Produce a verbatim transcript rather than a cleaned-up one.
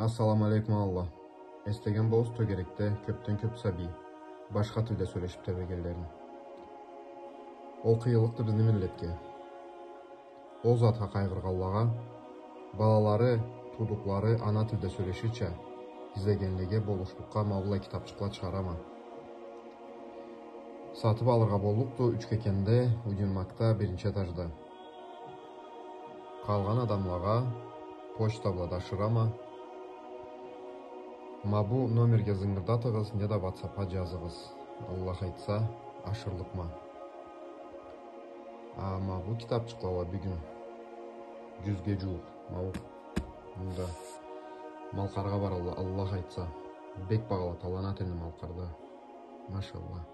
Ассаламу алейкум, Аллах. Эслеген болурсуз, тёгерекде кёпден кёп сабий башха тилде сёлешип тебрегенлерин. Ол къыйынлыкъды бизни миллетге. Ол затха къайгъыргъанлагъа, балалары, туудукълары ана тилде сёлеширча излегенлеге болушлукъгъа ма быллай китапчыкъла чыгъарама. Сатып алыргъа боллукъду Учкекенде, универмагда, биринчи этажда. Къалгъан адамлагъа почта бла да ашырама. Ма бу номерге зынгырдатыгъыз, неда ватсапха джазыгъыз. Аллах айтса, ашырлыкъма. А ма бу китапчыкъла уа бюгюн джюзге джууукъ. Ма бу мында Малкъаргъа баралла, Аллах айтса. Бек багъалаталла ана тилни Малкъарда. Машаллах.